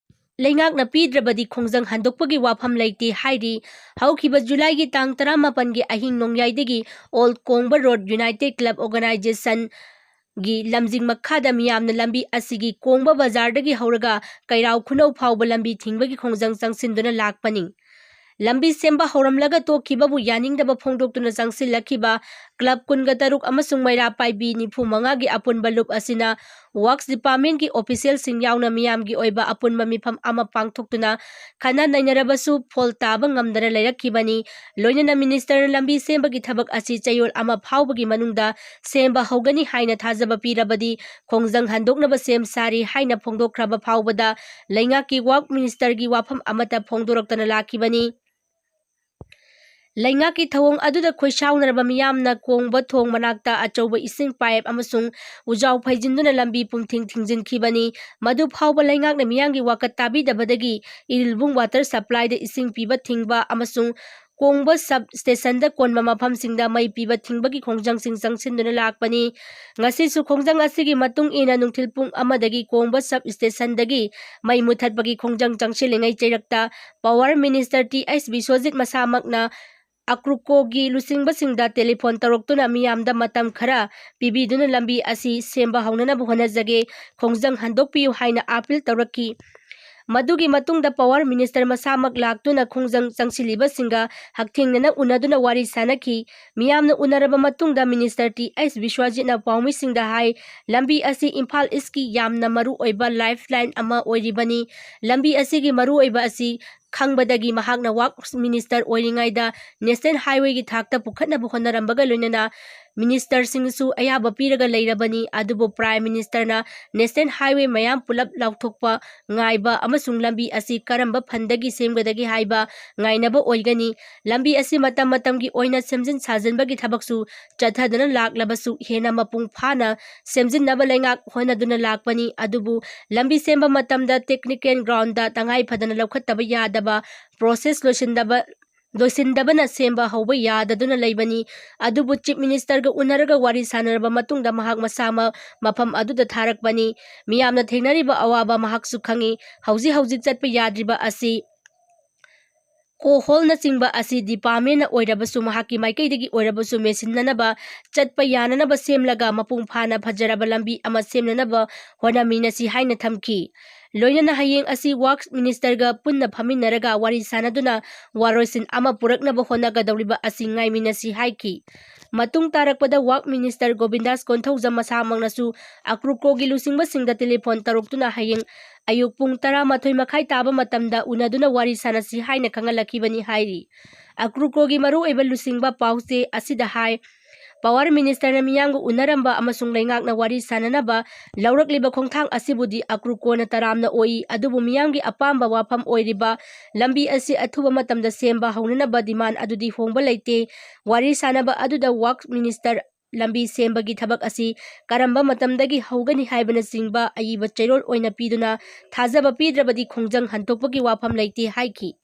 ꯂꯩꯉꯥꯛꯅ ꯄꯤꯗ꯭ꯔꯕꯗꯤ ꯈꯣꯡꯖꯪ ꯍꯟꯗꯣꯛꯄꯒꯤ ꯋꯥꯐꯝ ꯂꯩꯇꯦ ꯍꯥꯏꯔꯤ꯫ ꯍꯧꯈꯤꯕ ꯖꯨꯂꯥꯏꯒꯤ ꯇꯥꯡ ꯇꯔꯥꯃꯥꯄꯟꯒꯤ ꯑꯍꯤꯡ ꯅꯣꯡꯌꯥꯏꯗꯒꯤ ꯑꯣꯜ ꯀꯣꯡꯕ ꯔꯣꯗ ꯌꯨꯅꯥꯏꯇꯦꯗ ꯀ꯭ꯂꯕ ꯑꯣꯔꯒꯅꯥꯏꯖꯦꯁꯟꯒꯤ ꯂꯝꯖꯤꯡ ꯃꯈꯥꯗ ꯃꯤꯌꯥꯝꯅ ꯂꯝꯕꯤ ꯑꯁꯤꯒꯤ ꯀꯣꯡꯕ ꯕꯖꯥꯔꯗꯒꯤ ꯍꯧꯔꯒ ꯀꯩꯔꯥꯎ ꯈꯨꯅꯧ ꯐꯥꯎꯕ ꯂꯝꯕꯤ ꯊꯤꯡꯕꯒꯤ ꯈꯣꯡꯖꯪ ꯆꯪꯁꯤꯟꯗꯨꯅ ꯂꯥꯛꯄꯅꯤ꯫ ꯂꯝꯕꯤ ꯁꯦꯝꯕ ꯍꯧꯔꯝꯂꯒ ꯇꯣꯛꯈꯤꯕꯕꯨ ꯌꯥꯅꯤꯡꯗꯕ ꯐꯣꯡꯗꯣꯛꯇꯨꯅ ꯆꯪꯁꯤꯜꯂꯛꯈꯤꯕ ꯀ꯭ꯂꯕ ꯀꯨꯟꯒ ꯇꯔꯨꯛ ꯑꯃꯁꯨꯡ ꯃꯩꯔꯥ ꯄꯥꯏꯕꯤ ꯅꯤꯐꯨ ꯃꯉꯥꯒꯤ ꯑꯄꯨꯟꯕ ꯂꯨꯞ ꯑꯁꯤꯅ ꯋꯥꯔꯛꯁ ꯗꯤꯄꯥꯔꯠꯃꯦꯟꯠꯀꯤ ꯑꯣꯐꯤꯁꯤꯌꯦꯜꯁꯤꯡ ꯌꯥꯎꯅ ꯃꯤꯌꯥꯝꯒꯤ ꯑꯣꯏꯕ ꯑꯄꯨꯟꯕ ꯃꯤꯐꯝ ꯑꯃ ꯄꯥꯡꯊꯣꯛꯇꯨꯅ ꯈꯟꯅ ꯅꯩꯅꯔꯕꯁꯨ ꯐꯣꯜ ꯇꯥꯕ ꯉꯝꯗꯅ ꯂꯩꯔꯛꯈꯤꯕꯅꯤ꯫ ꯂꯣꯏꯅꯅ ꯃꯤꯅꯤꯁꯇꯔꯅ ꯂꯝꯕꯤ ꯁꯦꯝꯕꯒꯤ ꯊꯕꯛ ꯑꯁꯤ ꯆꯌꯣꯜ ꯑꯃ ꯐꯥꯎꯕꯒꯤ ꯃꯅꯨꯡꯗ ꯁꯦꯝꯕ ꯍꯧꯒꯅꯤ ꯍꯥꯏꯅ ꯊꯥꯖꯕ ꯄꯤꯔꯕꯗꯤ ꯈꯣꯡꯖꯪ ꯍꯟꯗꯣꯛꯅꯕ ꯁꯦꯝ ꯁꯥꯔꯤ ꯍꯥꯏꯅ ꯐꯣꯡꯗꯣꯛꯈ꯭ꯔꯕ ꯐꯥꯎꯕꯗ ꯂꯩꯉꯥꯛꯀꯤ ꯋꯥꯔꯛ ꯃꯤꯅꯤꯁꯇꯔꯒꯤ ꯋꯥꯐꯝ ꯑꯃꯠꯇ ꯐꯣꯡꯗꯣꯔꯛꯇꯅ ꯂꯥꯛꯈꯤꯕꯅꯤ꯫ ꯂꯩꯉꯥꯛꯀꯤ ꯊꯧꯑꯣꯡ ꯑꯗꯨꯗ ꯈꯣꯏꯁꯥꯎꯅꯔꯕ ꯃꯤꯌꯥꯝꯅ ꯀꯣꯡꯕ ꯊꯣꯡ ꯃꯅꯥꯛꯇ ꯑꯆꯧꯕ ꯏꯁꯤꯡ ꯄꯥꯏꯞ ꯑꯃꯁꯨꯡ ꯎꯖꯥꯎ ꯐꯩꯖꯤꯟꯗꯨꯅ ꯂꯝꯕꯤ ꯄꯨꯝꯊꯤꯡ ꯊꯤꯡꯖꯤꯟꯈꯤꯕꯅꯤ꯫ ꯃꯗꯨ ꯐꯥꯎꯕ ꯂꯩꯉꯥꯛꯅ ꯃꯤꯌꯥꯝꯒꯤ ꯋꯥꯀꯠ ꯇꯥꯕꯤꯗꯕꯗꯒꯤ ꯏꯔꯤꯜꯕꯨꯡ ꯋꯥꯇꯔ ꯁꯄ꯭ꯂꯥꯏꯗ ꯏꯁꯤꯡ ꯄꯤꯕ ꯊꯤꯡꯕ ꯑꯃꯁꯨꯡ ꯀꯣꯡꯕ ꯁꯕ ꯁ꯭ꯇꯦꯁꯟꯗ ꯀꯣꯟꯕ ꯃꯐꯝꯁꯤꯡꯗ ꯃꯩ ꯄꯤꯕ ꯊꯤꯡꯕꯒꯤ ꯈꯣꯡꯖꯪꯁꯤꯡ ꯆꯪꯁꯤꯟꯗꯨꯅ ꯂꯥꯛꯄꯅꯤ꯫ ꯉꯁꯤꯁꯨ ꯈꯣꯡꯖꯪ ꯑꯁꯤꯒꯤ ꯃꯇꯨꯡ ꯏꯟꯅ ꯅꯨꯡꯊꯤꯜ ꯄꯨꯡ ꯑꯃꯗꯒꯤ ꯀꯣꯡꯕ ꯁꯕ ꯁ꯭ꯇꯦꯁꯟꯗꯒꯤ ꯃꯩ ꯃꯨꯊꯠꯄꯒꯤ ꯈꯣꯡꯖꯪ ꯆꯪꯁꯤꯜꯂꯤꯉꯩ ꯆꯩꯔꯛꯇ power minister T H Biswajit ꯃꯁꯥꯃꯛꯅ ꯑꯀ꯭ꯔꯨꯀꯣꯒꯤ ꯂꯨꯆꯤꯡꯕꯁꯤꯡꯗ ꯇꯦꯂꯤꯐꯣꯟ ꯇꯧꯔꯛꯇꯨꯅ ꯃꯤꯌꯥꯝꯗ ꯃꯇꯝ ꯈꯔ ꯄꯤꯕꯤꯗꯨꯅ ꯂꯝꯕꯤ ꯑꯁꯤ ꯁꯦꯝꯕ ꯍꯧꯅꯅꯕ ꯍꯣꯠꯅꯖꯒꯦ, ꯈꯣꯡꯖꯪ ꯍꯟꯗꯣꯛꯄꯤꯌꯨ ꯍꯥꯏꯅ ꯑꯥꯄꯤꯜ ꯇꯧꯔꯛꯈꯤ꯫ ꯃꯗꯨꯒꯤ ꯃꯇꯨꯡꯗ ꯄꯥꯋꯔ ꯃꯤꯅꯤꯁꯇꯔ ꯃꯁꯥꯃꯛ ꯂꯥꯛꯇꯨꯅ ꯈꯣꯡꯖꯪ ꯆꯪꯁꯤꯜꯂꯤꯕꯁꯤꯡꯒ ꯍꯛꯊꯦꯡꯅꯅ ꯎꯅꯗꯨꯅ ꯋꯥꯔꯤ ꯁꯥꯅꯈꯤ꯫ ꯃꯤꯌꯥꯝꯅ ꯎꯅꯔꯕ ꯃꯇꯨꯡꯗ ꯃꯤꯅꯤꯁꯇꯔ ꯇꯤ ꯑꯩꯆ ꯕꯤꯁ꯭ꯋꯖꯤꯠꯅ ꯄꯥꯎꯃꯤꯁꯤꯡꯗ ꯍꯥꯏ, ꯂꯝꯕꯤ ꯑꯁꯤ ꯏꯝꯐꯥꯜ ꯏꯁꯀꯤ ꯌꯥꯝꯅ ꯃꯔꯨ ꯑꯣꯏꯕ ꯂꯥꯏꯐ ꯂꯥꯏꯟ ꯑꯃ ꯑꯣꯏꯔꯤꯕꯅꯤ꯫ ꯂꯝꯕꯤ ꯑꯁꯤꯒꯤ ꯃꯔꯨꯑꯣꯏꯕ ꯑꯁꯤ ꯈꯪꯕꯗꯒꯤ ꯃꯍꯥꯛꯅ ꯋꯥꯛꯁ ꯃꯤꯅꯤꯁꯇꯔ ꯑꯣꯏꯔꯤꯉꯩꯗ ꯅꯦꯁꯅꯦꯜ ꯍꯥꯏꯋꯦꯒꯤ ꯊꯥꯛꯇ ꯄꯨꯈꯠꯅꯕ ꯍꯣꯠꯅꯔꯝꯕꯒ ꯂꯣꯏꯅꯅ ꯃꯤꯅꯤꯁꯇꯔꯁꯤꯡꯁꯨ ꯑꯌꯥꯕ ꯄꯤꯔꯒ ꯂꯩꯔꯕꯅꯤ꯫ ꯑꯗꯨꯕꯨ ꯄ꯭ꯔꯥꯏꯝ ꯃꯤꯅꯤꯁꯇꯔꯅ ꯅꯦꯁꯅꯦꯜ ꯍꯥꯏꯋꯦ ꯃꯌꯥꯝ ꯄꯨꯂꯞ ꯂꯥꯎꯊꯣꯛꯄ ꯉꯥꯏꯕ ꯑꯃꯁꯨꯡ ꯂꯝꯕꯤ ꯑꯁꯤ ꯀꯔꯝꯕ ꯐꯟꯗꯒꯤ ꯁꯦꯝꯒꯗꯒꯦ ꯍꯥꯏꯕ ꯉꯥꯏꯅꯕ ꯑꯣꯏꯒꯅꯤ꯫ ꯂꯝꯕꯤ ꯑꯁꯤ ꯃꯇꯝ ꯃꯇꯝꯒꯤ ꯑꯣꯏꯅ ꯁꯦꯝꯖꯤꯟ ꯁꯥꯖꯤꯟꯕꯒꯤ ꯊꯕꯛꯁꯨ ꯆꯠꯊꯗꯨꯅ ꯂꯥꯛꯂꯕꯁꯨ ꯍꯦꯟꯅ ꯃꯄꯨꯡ ꯐꯥꯅ ꯁꯦꯝꯖꯤꯟꯅꯕ ꯂꯩꯉꯥꯛ ꯍꯣꯠꯅꯗꯨꯅ ꯂꯥꯛꯄꯅꯤ꯫ ꯑꯗꯨꯕꯨ ꯂꯝꯕꯤ ꯁꯦꯝꯕ ꯃꯇꯝꯗ ꯇꯦꯛꯅꯤꯀꯦꯜ ꯒ꯭ꯔꯥꯎꯟꯗ ꯇꯉꯥꯏ ꯐꯗꯅ ꯂꯧꯈꯠꯇꯕ ꯌꯥꯗꯕ ꯄ꯭ꯔꯣꯁꯦꯁ ꯂꯣꯏꯁꯤꯟꯗꯕ, ꯂꯣꯏꯁꯤꯟꯗꯕꯅ ꯁꯦꯝꯕ ꯍꯧꯕ ꯌꯥꯗꯗꯨꯅ ꯂꯩꯕꯅꯤ꯫ ꯑꯗꯨꯕꯨ ꯆꯤꯐ ꯃꯤꯅꯤꯁꯇꯔꯒ ꯎꯅꯔꯒ ꯋꯥꯔꯤ ꯁꯥꯟꯅꯔꯕ ꯃꯇꯨꯡꯗ ꯃꯍꯥꯛ ꯃꯁꯥꯃꯛ ꯃꯐꯝ ꯑꯗꯨꯗ ꯊꯥꯔꯛꯄꯅꯤ꯫ ꯃꯤꯌꯥꯝꯅ ꯊꯦꯡꯅꯔꯤꯕ ꯑꯋꯥꯕ ꯃꯍꯥꯛꯁꯨ ꯈꯪꯏ꯫ ꯍꯧꯖꯤꯛ ꯍꯧꯖꯤꯛ ꯆꯠꯄ ꯌꯥꯗ꯭ꯔꯤꯕ ꯑꯁꯤ ꯀꯣꯍꯣꯜꯅꯆꯤꯡꯕ ꯑꯁꯤ ꯗꯤꯄꯥꯔꯠꯃꯦꯟꯅ ꯑꯣꯏꯔꯕꯁꯨ, ꯃꯍꯥꯛꯀꯤ ꯃꯥꯏꯀꯩꯗꯒꯤ ꯑꯣꯏꯔꯕꯁꯨ ꯃꯦꯟꯁꯤꯟꯅꯅꯕ, ꯆꯠꯄ ꯌꯥꯅꯅꯕ ꯁꯦꯝꯂꯒ ꯃꯄꯨꯡ ꯐꯥꯅ ꯐꯖꯔꯕ ꯂꯝꯕꯤ ꯑꯃ ꯁꯦꯝꯅꯅꯕ ꯍꯣꯠꯅꯃꯤꯟꯅꯁꯤ ꯍꯥꯏꯅ ꯊꯝꯈꯤ꯫ ꯂꯣꯏꯅꯅ ꯍꯌꯦꯡ ꯑꯁꯤ ꯋꯥꯛꯁ ꯃꯤꯅꯤꯁꯇꯔꯒ ꯄꯨꯟꯅ ꯐꯝꯃꯤꯟꯅꯔꯒ ꯋꯥꯔꯤ ꯁꯥꯅꯗꯨꯅ ꯋꯥꯔꯣꯏꯁꯤꯟ ꯑꯃ ꯄꯨꯔꯛꯅꯕ ꯍꯣꯠꯅꯒꯗꯧꯔꯤꯕ ꯑꯁꯤ ꯉꯥꯏꯃꯤꯟꯅꯁꯤ ꯍꯥꯏꯈꯤ꯫ ꯃꯇꯨꯡ ꯇꯥꯔꯛꯄꯗ ꯋꯥꯛꯁ ꯃꯤꯅꯤꯁꯇꯔ ꯒꯣꯕꯤꯟꯗꯥꯁ ꯀꯣꯟꯊꯧꯖꯝ ꯃꯁꯥꯃꯛꯅꯁꯨ ꯑꯀ꯭ꯔꯨꯀꯣꯒꯤ ꯂꯨꯆꯤꯡꯕꯁꯤꯡꯗ ꯇꯦꯂꯤꯐꯣꯟ ꯇꯧꯔꯛꯇꯨꯅ ꯍꯌꯦꯡ ꯑꯌꯨꯛ ꯄꯨꯡ ꯇꯔꯥꯃꯥꯊꯣꯏ ꯃꯈꯥꯏ ꯇꯥꯕ ꯃꯇꯝꯗ ꯎꯅꯗꯨꯅ ꯋꯥꯔꯤ ꯁꯥꯅꯁꯤ ꯍꯥꯏꯅ ꯈꯪꯍꯜꯂꯛꯈꯤꯕꯅꯤ ꯍꯥꯏꯔꯤ꯫ ꯑꯀ꯭ꯔꯨꯀꯣꯒꯤ ꯃꯔꯨꯑꯣꯏꯕ ꯂꯨꯆꯤꯡꯕ ꯄꯥꯎꯆꯦ ꯑꯁꯤꯗ ꯍꯥꯏ, ꯄꯥꯋꯔ ꯃꯤꯅꯤꯁꯇꯔꯅ ꯃꯤꯌꯥꯝꯒ ꯎꯅꯔꯝꯕ ꯑꯃꯁꯨꯡ ꯂꯩꯉꯥꯛꯅ ꯋꯥꯔꯤ ꯁꯥꯅꯅꯕ ꯂꯧꯔꯛꯂꯤꯕ ꯈꯣꯡꯊꯥꯡ ꯑꯁꯤꯕꯨꯗꯤ ꯑꯀ꯭ꯔꯨꯀꯣꯅ ꯇꯔꯥꯝꯅ ꯑꯣꯏ, ꯑꯗꯨꯕꯨ ꯃꯤꯌꯥꯝꯒꯤ ꯑꯄꯥꯝꯕ ꯋꯥꯐꯝ ꯑꯣꯏꯔꯤꯕ ꯂꯝꯕꯤ ꯑꯁꯤ ꯑꯊꯨꯕ ꯃꯇꯝꯗ ꯁꯦꯝꯕ ꯍꯧꯅꯅꯕ ꯗꯤꯃꯥꯟ ꯑꯗꯨꯗꯤ ꯍꯣꯡꯕ ꯂꯩꯇꯦ꯫ ꯋꯥꯔꯤ ꯁꯥꯅꯕ ꯑꯗꯨꯗ ꯋꯥꯛꯁ ꯃꯤꯅꯤꯁꯇꯔ ꯂꯝꯕꯤ ꯁꯦꯝꯕꯒꯤ ꯊꯕꯛ ꯑꯁꯤ ꯀꯔꯝꯕ ꯃꯇꯝꯗꯒꯤ ꯍꯧꯒꯅꯤ ꯍꯥꯏꯕꯅꯆꯤꯡꯕ ꯑꯏꯕ ꯆꯦꯔꯣꯜ ꯑꯣꯏꯅ ꯄꯤꯗꯨꯅ ꯊꯥꯖꯕ ꯄꯤꯗ꯭ꯔꯕꯗꯤ ꯈꯣꯡꯖꯪ ꯍꯟꯗꯣꯛꯄꯒꯤ ꯋꯥꯐꯝ ꯂꯩꯇꯦ ꯍꯥꯏꯈꯤ꯫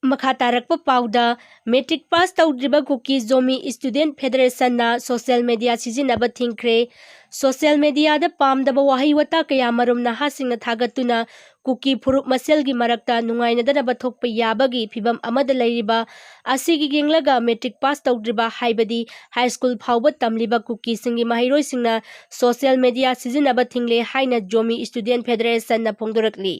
ꯃꯈꯥ ꯇꯥꯔꯛꯄ ꯄꯥꯎꯗ, ꯃꯦꯇ꯭ꯔꯤꯛ ꯄꯥꯁ ꯇꯧꯗ꯭ꯔꯤꯕ ꯀꯨꯀꯤ ꯖꯣꯃꯤ ꯁ꯭ꯇꯨꯗꯦꯟꯠ ꯐꯦꯗꯔꯦꯁꯟꯅ ꯁꯣꯁꯤꯌꯦꯜ ꯃꯦꯗꯤꯌꯥ ꯁꯤꯖꯤꯟꯅꯕ ꯊꯤꯡꯈ꯭ꯔꯦ꯫ ꯁꯣꯁꯤꯌꯦꯜ ꯃꯦꯗꯤꯌꯥꯗ ꯄꯥꯝꯗꯕ ꯋꯥꯍꯩ ꯋꯥꯇꯥ ꯀꯌꯥ ꯃꯔꯨꯝ ꯅꯍꯥꯁꯤꯡꯅ ꯊꯥꯒꯠꯇꯨꯅ ꯀꯨꯀꯤ ꯐꯨꯔꯨꯞ ꯃꯁꯦꯜꯒꯤ ꯃꯔꯛꯇ ꯅꯨꯡꯉꯥꯏꯅꯗꯅꯕ ꯊꯣꯛꯄ ꯌꯥꯕꯒꯤ ꯐꯤꯚꯝ ꯑꯃꯗ ꯂꯩꯔꯤꯕ ꯑꯁꯤꯒꯤ ꯌꯦꯡꯂꯒ ꯃꯦꯇ꯭ꯔꯤꯛ ꯄꯥꯁ ꯇꯧꯗ꯭ꯔꯤꯕ, ꯍꯥꯏꯕꯗꯤ ꯍꯥꯏ ꯁ꯭ꯀꯨꯜ ꯐꯥꯎꯕ ꯇꯝꯂꯤꯕ ꯀꯨꯀꯤꯁꯤꯡꯒꯤ ꯃꯍꯩꯔꯣꯏꯁꯤꯡꯅ ꯁꯣꯁꯤꯌꯦꯜ ꯃꯦꯗꯤꯌꯥ ꯁꯤꯖꯤꯟꯅꯕ ꯊꯤꯡꯂꯦ ꯍꯥꯏꯅ ꯖꯣꯃꯤ ꯁ꯭ꯇꯨꯗꯦꯟꯠ ꯐꯦꯗꯔꯦꯁꯟꯅ ꯐꯣꯡꯗꯣꯔꯛꯂꯤ꯫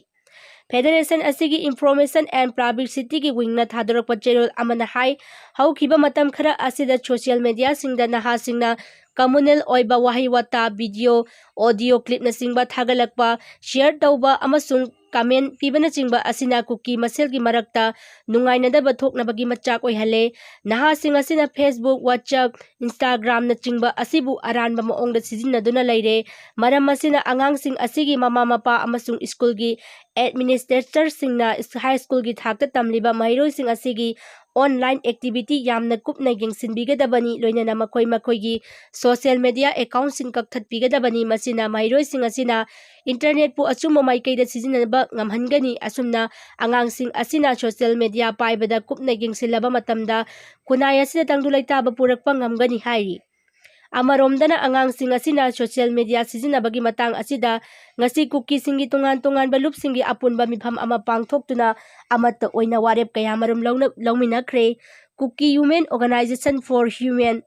ꯐꯦꯗꯔꯦꯁꯟ ꯑꯁꯤꯒꯤ ꯏꯟꯐꯣꯔꯃꯦꯁꯟ ꯑꯦꯟ ꯄꯕ꯭ꯂꯤꯁꯤꯇꯤꯒꯤ ꯋꯤꯡꯅ ꯊꯥꯗꯣꯔꯛꯄ ꯆꯦꯔꯣꯜ ꯑꯃꯅ ꯍꯥꯏ, ꯍꯧꯈꯤꯕ ꯃꯇꯝ ꯈꯔ ꯑꯁꯤꯗ ꯁꯣꯁꯤꯌꯦꯜ ꯃꯦꯗꯤꯌꯥꯁꯤꯡꯗ ꯅꯍꯥꯁꯤꯡꯅ ꯀꯝꯃꯨꯅꯦꯜ ꯑꯣꯏꯕ ꯋꯥꯍꯩ ꯋꯥꯇꯥ, ꯚꯤꯗꯤꯑꯣ, ꯑꯣꯗꯤꯑꯣ ꯀ꯭ꯂꯤꯞꯅꯆꯤꯡꯕ ꯊꯥꯒꯠꯂꯛꯄ, ꯁꯤꯌꯔ ꯇꯧꯕ ꯑꯃꯁꯨꯡ ꯀꯃꯦꯟ ꯄꯤꯕꯅꯆꯤꯡꯕ ꯑꯁꯤꯅ ꯀꯨꯀꯤ ꯃꯁꯦꯜꯒꯤ ꯃꯔꯛꯇ ꯅꯨꯡꯉꯥꯏꯅꯗꯕ ꯊꯣꯛꯅꯕꯒꯤ ꯃꯆꯥꯛ ꯑꯣꯏꯍꯜꯂꯦ꯫ ꯅꯍꯥꯁꯤꯡ ꯑꯁꯤꯅ Facebook, WhatsApp, Instagram-ꯅꯆꯤꯡꯕ ꯑꯁꯤꯕꯨ ꯑꯔꯥꯟꯕ ꯃꯑꯣꯡꯗ ꯁꯤꯖꯤꯟꯅꯗꯨꯅ ꯂꯩꯔꯦ꯫ ꯃꯔꯝ ꯑꯁꯤꯅ ꯑꯉꯥꯡꯁꯤꯡ ꯑꯁꯤꯒꯤ ꯃꯃꯥ ꯃꯄꯥ ꯑꯃꯁꯨꯡ ꯁ꯭ꯀꯨꯜꯒꯤ ꯑꯦꯗꯃꯤꯅꯤꯁꯇ꯭ꯔꯦꯇꯔꯁꯤꯡꯅ ꯍꯥꯏ ꯁ꯭ꯀꯨꯜꯒꯤ ꯊꯥꯛꯇ ꯇꯝꯂꯤꯕ ꯃꯍꯩꯔꯣꯏꯁꯤꯡ ꯑꯁꯤꯒꯤ ꯑꯣꯟꯂꯥꯏꯟ ꯑꯦꯛꯇꯤꯚꯤꯇꯤ ꯌꯥꯝꯅ ꯀꯨꯞꯅ ꯌꯦꯡꯁꯤꯟꯕꯤꯒꯗꯕꯅꯤ, ꯂꯣꯏꯅꯅ ꯃꯈꯣꯏ ꯃꯈꯣꯏꯒꯤ ꯁꯣꯁꯤꯌꯦꯜ ꯃꯦꯗꯤꯌꯥ ꯑꯦꯀꯥꯎꯟꯠꯁꯤꯡ ꯀꯛꯊꯠꯄꯤꯒꯗꯕꯅꯤ꯫ ꯃꯁꯤꯅ ꯃꯍꯩꯔꯣꯏꯁꯤꯡ ꯑꯁꯤꯅ ꯏꯟꯇꯔꯅꯦꯠꯄꯨ ꯑꯆꯨꯝꯕ ꯃꯥꯏꯀꯩꯗ ꯁꯤꯖꯤꯟꯅꯕ ꯉꯝꯍꯟꯒꯅꯤ꯫ ꯑꯁꯨꯝꯅ ꯑꯉꯥꯡꯁꯤꯡ ꯑꯁꯤꯅ ꯁꯣꯁꯤꯌꯦꯜ ꯃꯦꯗꯤꯌꯥ ꯄꯥꯏꯕꯗ ꯀꯨꯞꯅ ꯌꯦꯡꯁꯤꯜꯂꯕ ꯃꯇꯝꯗ ꯈꯨꯟꯅꯥꯏ ꯑꯁꯤꯗ ꯇꯪꯗꯨ ꯂꯩꯇꯥꯕ ꯄꯨꯔꯛꯄ ꯉꯝꯒꯅꯤ ꯍꯥꯏꯔꯤ꯫ ꯑꯃꯔꯣꯝꯗꯅ ꯑꯉꯥꯡꯁꯤꯡ ꯑꯁꯤꯅ ꯁꯣꯁꯤꯌꯦꯜ ꯃꯦꯗꯤꯌꯥ ꯁꯤꯖꯤꯟꯅꯕꯒꯤ ꯃꯇꯥꯡ ꯑꯁꯤꯗ ꯉꯁꯤ ꯀꯨꯀꯤꯁꯤꯡꯒꯤ ꯇꯣꯉꯥꯟ ꯇꯣꯉꯥꯟꯕ ꯂꯨꯞꯁꯤꯡꯒꯤ ꯑꯄꯨꯟꯕ ꯃꯤꯐꯝ ꯑꯃ ꯄꯥꯡꯊꯣꯛꯇꯨꯅ ꯑꯃꯠꯇ ꯑꯣꯏꯅ ꯋꯥꯔꯦꯞ ꯀꯌꯥ ꯃꯔꯨꯝ ꯂꯧꯅ-, ꯂꯧꯃꯤꯟꯅꯈ꯭ꯔꯦ꯫ Kuki Women Organization for Human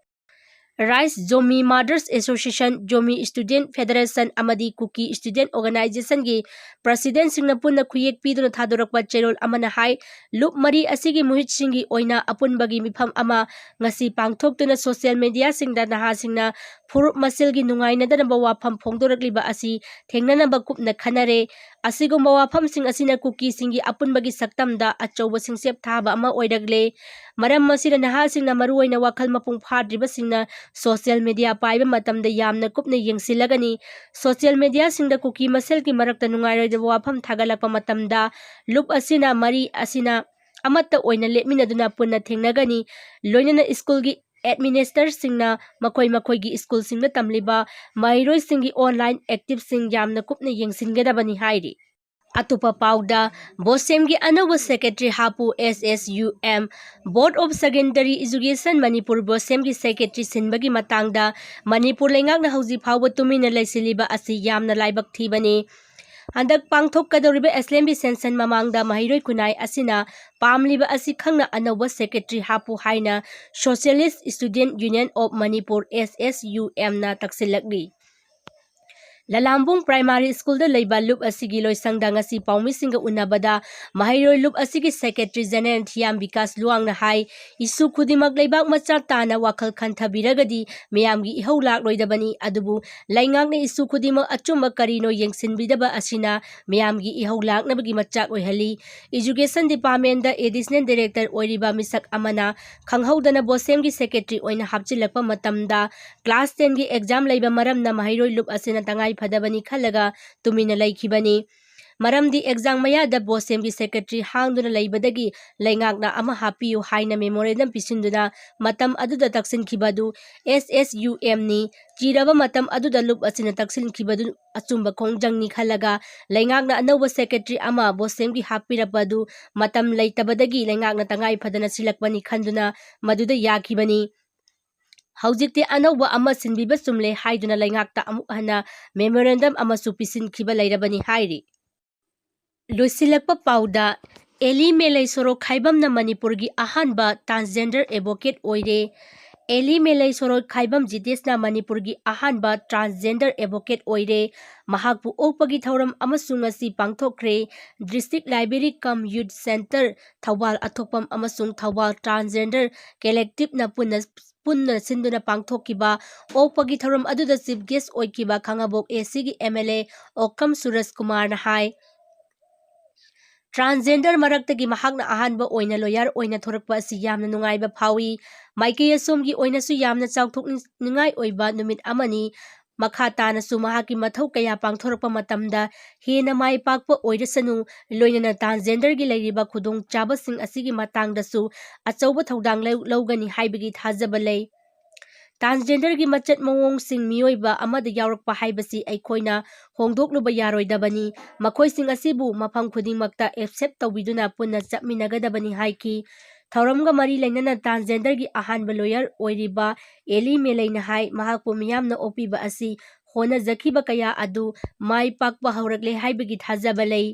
Rights, Zomi Mothers Association, Zomi Student Federation ꯑꯃꯗꯤ Kuki Student Organization-ꯒꯤ ꯄ꯭ꯔꯁꯤꯗꯦꯟꯠꯁꯤꯡꯅ ꯄꯨꯟꯅ ꯈꯨꯌꯦꯛ ꯄꯤꯗꯨꯅ ꯊꯥꯗꯣꯔꯛꯄ ꯆꯦꯔꯣꯜ ꯑꯃꯅ ꯍꯥꯏ, ꯂꯨꯞ ꯃꯔꯤ ꯑꯁꯤꯒꯤ ꯃꯨꯍꯤꯠꯁꯤꯡꯒꯤ ꯑꯣꯏꯅ ꯑꯄꯨꯟꯕꯒꯤ ꯃꯤꯐꯝ ꯑꯃ ꯉꯁꯤ ꯄꯥꯡꯊꯣꯛꯇꯨꯅ ꯁꯣꯁꯤꯌꯦꯜ ꯃꯦꯗꯤꯌꯥꯁꯤꯡꯗ ꯅꯍꯥꯁꯤꯡꯅ ꯐꯨꯔꯨꯞ ꯃꯁꯦꯜꯒꯤ ꯅꯨꯡꯉꯥꯏꯅꯗꯅꯕ ꯋꯥꯐꯝ ꯐꯣꯡꯗꯣꯔꯛꯂꯤꯕ ꯑꯁꯤ ꯊꯦꯡꯅꯅꯕ ꯀꯨꯞꯅ ꯈꯟꯅꯔꯦ꯫ ꯑꯁꯤꯒꯨꯝꯕ ꯋꯥꯐꯝꯁꯤꯡ ꯑꯁꯤꯅ ꯀꯨꯀꯤꯁꯤꯡꯒꯤ ꯑꯄꯨꯟꯕꯒꯤ ꯁꯛꯇꯝꯗ ꯑꯆꯧꯕ ꯁꯤꯡꯆꯦꯞ ꯊꯥꯕ ꯑꯃ ꯑꯣꯏꯔꯛꯂꯦ꯫ ꯃꯔꯝ ꯑꯁꯤꯅ ꯅꯍꯥꯁꯤꯡꯅ ꯃꯔꯨꯑꯣꯏꯅ ꯋꯥꯈꯜ ꯃꯄꯨꯡ ꯐꯥꯗ꯭ꯔꯤꯕꯁꯤꯡꯅ ꯁꯣꯁꯤꯌꯦꯜ ꯃꯦꯗꯤꯌꯥ ꯄꯥꯏꯕ ꯃꯇꯝꯗ ꯌꯥꯝꯅ ꯀꯨꯞꯅ ꯌꯦꯡꯁꯤꯜꯂꯒꯅꯤ꯫ ꯁꯣꯁꯤꯌꯦꯜ ꯃꯦꯗꯤꯌꯥꯁꯤꯡꯗ ꯀꯨꯀꯤ ꯃꯁꯦꯜꯒꯤ ꯃꯔꯛꯇ ꯅꯨꯡꯉꯥꯏꯔꯣꯏꯗꯕ ꯋꯥꯐꯝ ꯊꯥꯒꯠꯂꯛꯄ ꯃꯇꯝꯗ ꯂꯨꯞ ꯑꯁꯤꯅ ꯃꯔꯤ ꯑꯁꯤꯅ ꯑꯃꯠꯇ ꯑꯣꯏꯅ ꯂꯦꯞꯃꯤꯟꯅꯗꯨꯅ ꯄꯨꯟꯅ ꯊꯦꯡꯅꯒꯅꯤ꯫ ꯂꯣꯏꯅꯅ ꯁ꯭ꯀꯨꯜꯒꯤ ꯑꯦꯗꯃꯤꯅꯤꯁꯇꯔꯁꯤꯡꯅ ꯃꯈꯣꯏ ꯃꯈꯣꯏꯒꯤ ꯁ꯭ꯀꯨꯜꯁꯤꯡꯗ ꯇꯝꯂꯤꯕ ꯃꯍꯩꯔꯣꯏꯁꯤꯡꯒꯤ ꯑꯣꯟꯂꯥꯏꯟ ꯑꯦꯛꯇꯤꯚꯁꯤꯡ ꯌꯥꯝꯅ ꯀꯨꯞꯅ ꯌꯦꯡꯁꯤꯟꯒꯗꯕꯅꯤ ꯍꯥꯏꯔꯤ꯫ ꯑꯇꯣꯞꯄ ꯄꯥꯎꯗ, ꯕꯣꯁꯦꯝꯒꯤ ꯑꯅꯧꯕ ꯁꯦꯀ꯭ꯔꯦꯇꯔꯤ ꯍꯥꯞꯄꯨ꯫ S S U M, Board of Secondary Education Manipur ꯕꯣꯁꯦꯝꯒꯤ ꯁꯦꯀ꯭ꯔꯦꯇꯔꯤ ꯁꯤꯟꯕꯒꯤ ꯃꯇꯥꯡꯗ ꯃꯅꯤꯄꯨꯔ ꯂꯩꯉꯥꯛꯅ ꯍꯧꯖꯤꯛ ꯐꯥꯎꯕ ꯇꯨꯃꯤꯟꯅ ꯂꯩꯁꯤꯜꯂꯤꯕ ꯑꯁꯤ ꯌꯥꯝꯅ ꯂꯥꯏꯕꯛ ꯊꯤꯕꯅꯤ꯫ ꯍꯟꯗꯛ ꯄꯥꯡꯊꯣꯛꯀꯗꯧꯔꯤꯕ assembly session ꯃꯃꯥꯡꯗ ꯃꯍꯩꯔꯣꯏ ꯈꯨꯟꯅꯥꯏ ꯑꯁꯤꯅ ꯄꯥꯝꯂꯤꯕ ꯑꯁꯤ ꯈꯪꯅ ꯑꯅꯧꯕ ꯁꯦꯀ꯭ꯔꯦꯇꯔꯤ ꯍꯥꯞꯄꯨ ꯍꯥꯏꯅ Socialist Student Union of Manipur, S S U ꯑꯦꯝꯅ ꯇꯛꯁꯤꯜꯂꯛꯂꯤ꯫ ꯂꯂꯥꯝꯕꯨꯡ ꯄ꯭ꯔꯥꯏꯃꯥꯔꯤ ꯁ꯭ꯀꯨꯜꯗ ꯂꯩꯕ ꯂꯨꯞ ꯑꯁꯤꯒꯤ ꯂꯣꯏꯁꯪꯗ ꯉꯁꯤ ꯄꯥꯎꯃꯤꯁꯤꯡꯒ ꯎꯅꯕꯗ ꯃꯍꯩꯔꯣꯏ ꯂꯨꯞ ꯑꯁꯤꯒꯤ ꯁꯦꯀ꯭ꯔꯦꯇꯔꯤ ꯖꯦꯅꯦꯔꯦꯜ ꯊꯤꯌꯥꯝ ꯕꯤꯀꯥꯁ ꯂꯨꯋꯥꯡꯅ ꯍꯥꯏ, ꯏꯁꯨ ꯈꯨꯗꯤꯡꯃꯛ ꯂꯩꯕꯥꯛ ꯃꯆꯥ ꯇꯥꯅ ꯋꯥꯈꯜ ꯈꯟꯊꯕꯤꯔꯒꯗꯤ ꯃꯤꯌꯥꯝꯒꯤ ꯏꯍꯧ ꯂꯥꯛꯂꯣꯏꯗꯕꯅꯤ, ꯑꯗꯨꯕꯨ ꯂꯩꯉꯥꯛꯅ ꯏꯁꯨ ꯈꯨꯗꯤꯡꯃꯛ ꯑꯆꯨꯝꯕ ꯀꯔꯤꯅꯣ ꯌꯦꯡꯁꯤꯟꯕꯤꯗꯕ ꯑꯁꯤꯅ ꯃꯤꯌꯥꯝꯒꯤ ꯏꯍꯧ ꯂꯥꯛꯅꯕꯒꯤ ꯃꯆꯥꯛ ꯑꯣꯏꯍꯜꯂꯤ꯫ Education Departmentꯗ Additional Director ꯑꯣꯏꯔꯤꯕ ꯃꯤꯁꯛ ꯑꯃꯅ ꯈꯪꯍꯧꯗꯅ ꯕꯣꯁꯦꯝꯒꯤ ꯁꯦꯀ꯭ꯔꯦꯇꯔꯤ ꯑꯣꯏꯅ ꯍꯥꯞꯆꯤꯜꯂꯛꯄ ꯃꯇꯝꯗ class tenꯒꯤ exam ꯂꯩꯕ ꯃꯔꯝꯅ ꯃꯍꯩꯔꯣꯏ ꯂꯨꯞ ꯑꯁꯤꯅ ꯇꯉꯥꯏ ꯐꯗꯕꯅꯤ ꯈꯜꯂꯒ ꯇꯨꯃꯤꯟꯅ ꯂꯩꯈꯤꯕꯅꯤ꯫ ꯃꯔꯝꯗꯤ exam ꯃꯌꯥꯗ ꯕꯣꯁꯦꯝꯒꯤ ꯁꯦꯀ꯭ꯔꯦꯇꯔꯤ ꯍꯥꯡꯗꯨꯅ ꯂꯩꯕꯗꯒꯤ ꯂꯩꯉꯥꯛꯅ ꯑꯃ ꯍꯥꯞꯄꯤꯌꯨ ꯍꯥꯏꯅ memorandum ꯄꯤꯁꯤꯟꯗꯨꯅ ꯃꯇꯝ ꯑꯗꯨꯗ ꯇꯛꯁꯤꯟꯈꯤꯕ ꯑꯗꯨ ꯑꯦꯁ ꯑꯦꯁ ꯌꯨ ꯑꯦꯝꯅꯤ꯫ ꯆꯤꯔꯕ ꯃꯇꯝ ꯑꯗꯨꯗ ꯂꯨꯞ ꯑꯁꯤꯅ ꯇꯛꯁꯤꯟꯈꯤꯕꯗꯨ ꯑꯆꯨꯝꯕ ꯈꯣꯡꯖꯪꯅꯤ ꯈꯜꯂꯒ ꯂꯩꯉꯥꯛꯅ ꯑꯅꯧꯕ ꯁꯦꯀ꯭ꯔꯦꯇꯔꯤ ꯑꯃ ꯕꯣꯁꯦꯝꯒꯤ ꯍꯥꯞꯄꯤꯔꯛꯄ ꯑꯗꯨ ꯃꯇꯝ ꯂꯩꯇꯕꯗꯒꯤ ꯂꯩꯉꯥꯛꯅ ꯇꯉꯥꯏ ꯐꯗꯅ ꯁꯤꯜꯂꯛꯄꯅꯤ ꯈꯟꯗꯨꯅ ꯃꯗꯨꯗ ꯌꯥꯈꯤꯕꯅꯤ꯫ ꯍꯧꯖꯤꯛꯇꯤ ꯑꯅꯧꯕ ꯑꯃ ꯁꯤꯟꯕꯤꯕ ꯆꯨꯝꯂꯦ ꯍꯥꯏꯗꯨꯅ ꯂꯩꯉꯥꯛꯇ ꯑꯃꯨꯛ ꯍꯟꯅ memorandum ꯑꯃꯁꯨ ꯄꯤꯁꯤꯟꯈꯤꯕ ꯂꯩꯔꯕꯅꯤ ꯍꯥꯏꯔꯤ꯫ ꯂꯣꯏꯁꯤꯜꯂꯛꯄ ꯄꯥꯎꯗ, ꯑꯦꯂꯤ ꯃꯦꯂꯩ ꯁꯣꯔꯣꯛ ꯈꯥꯏꯕꯝꯅ ꯃꯅꯤꯄꯨꯔꯒꯤ ꯑꯍꯥꯟꯕ transgender advocate ꯑꯣꯏꯔꯦ꯫ ꯑꯦꯂꯤ ꯃꯦꯂꯩ ꯁꯣꯔꯣꯛ ꯈꯥꯏꯕꯝ ꯖꯤꯇꯦꯁꯅ ꯃꯅꯤꯄꯨꯔꯒꯤ ꯑꯍꯥꯟꯕ transgender advocate ꯑꯣꯏꯔꯦ꯫ ꯃꯍꯥꯛꯄꯨ ꯑꯣꯛꯄꯒꯤ ꯊꯧꯔꯝ ꯑꯃꯁꯨ ꯉꯁꯤ ꯄꯥꯡꯊꯣꯛꯈ꯭ꯔꯦ꯫ District Library cum Youth Centre, Thoubal ꯑꯊꯣꯛꯄꯝ ꯑꯃꯁꯨꯡ ꯊꯧꯕꯥꯜ Transgender Collectiveꯅ ꯄꯨꯟꯅ, ꯄꯨꯟꯅ ꯁꯤꯟꯗꯨꯅ ꯄꯥꯡꯊꯣꯛꯈꯤꯕ ꯑꯣꯛꯄꯒꯤ ꯊꯧꯔꯝ ꯑꯗꯨꯗ chief guest ꯑꯣꯏꯈꯤꯕ ꯈꯥꯉꯕꯣꯛ ꯑꯦ ꯁꯤꯒꯤ ꯑꯦꯝ ꯑꯦꯜ ꯑꯦ ꯑꯣꯀꯝ ꯁꯨꯔꯖ ꯀꯨꯃꯥꯔꯅ ꯍꯥꯏ, transgender ꯃꯔꯛꯇꯒꯤ ꯃꯍꯥꯛꯅ ꯑꯍꯥꯟꯕ ꯑꯣꯏꯅ lawyer ꯑꯣꯏꯅ ꯊꯣꯔꯛꯄ ꯑꯁꯤ ꯌꯥꯝꯅ ꯅꯨꯡꯉꯥꯏꯕ ꯐꯥꯎꯏ꯫ ꯃꯥꯏꯀꯩ ꯑꯁꯣꯝꯒꯤ ꯑꯣꯏꯅꯁꯨ ꯌꯥꯝꯅ ꯆꯥꯎꯊꯣꯛꯅꯤꯡꯉꯥꯏ ꯑꯣꯏꯕ ꯅꯨꯃꯤꯠ ꯑꯃꯅꯤ꯫ ꯃꯈꯥ ꯇꯥꯅꯁꯨ ꯃꯍꯥꯛꯀꯤ ꯃꯊꯧ ꯀꯌꯥ ꯄꯥꯡꯊꯣꯔꯛꯄ ꯃꯇꯝꯗ ꯍꯦꯟꯅ ꯃꯥꯏ ꯄꯥꯛꯄ ꯑꯣꯏꯔꯁꯅꯨ, ꯂꯣꯏꯅꯅ transgenderꯒꯤ ꯂꯩꯔꯤꯕ ꯈꯨꯗꯣꯡꯆꯥꯕꯁꯤꯡ ꯑꯁꯤꯒꯤ ꯃꯇꯥꯡꯗꯁꯨ ꯑꯆꯧꯕ ꯊꯧꯗꯥꯡ ꯂꯧ-, ꯂꯧꯒꯅꯤ ꯍꯥꯏꯕꯒꯤ ꯊꯥꯖꯕ ꯂꯩ꯫ Transgenderꯒꯤ ꯃꯆꯠ ꯃꯑꯣꯡꯁꯤꯡ ꯃꯤꯑꯣꯏꯕ ꯑꯃꯗ ꯌꯥꯎꯔꯛꯄ ꯍꯥꯏꯕꯁꯤ ꯑꯩꯈꯣꯏꯅ ꯍꯣꯡꯗꯣꯛꯂꯨꯕ ꯌꯥꯔꯣꯏꯗꯕꯅꯤ꯫ ꯃꯈꯣꯏꯁꯤꯡ ꯑꯁꯤꯕꯨ ꯃꯐꯝ ꯈꯨꯗꯤꯡꯃꯛꯇ accept ꯇꯧꯕꯤꯗꯨꯅ ꯄꯨꯟꯅ ꯆꯠꯃꯤꯟꯅꯒꯗꯕꯅꯤ ꯍꯥꯏꯈꯤ꯫ ꯊꯧꯔꯝꯒ ꯃꯔꯤ ꯂꯩꯅꯅ transgenderꯒꯤ ꯑꯍꯥꯟꯕ lawyer ꯑꯣꯏꯔꯤꯕ ꯑꯦꯂꯤ ꯃꯦꯂꯩꯅ ꯍꯥꯏ, ꯃꯍꯥꯛꯄꯨ ꯃꯤꯌꯥꯝꯅ ꯑꯣꯛꯄꯤꯕ ꯑꯁꯤ ꯍꯣꯠꯅꯖꯈꯤꯕ ꯀꯌꯥ ꯑꯗꯨ ꯃꯥꯏ ꯄꯥꯛꯄ ꯍꯧꯔꯛꯂꯦ ꯍꯥꯏꯕꯒꯤ ꯊꯥꯖꯕ ꯂꯩ꯫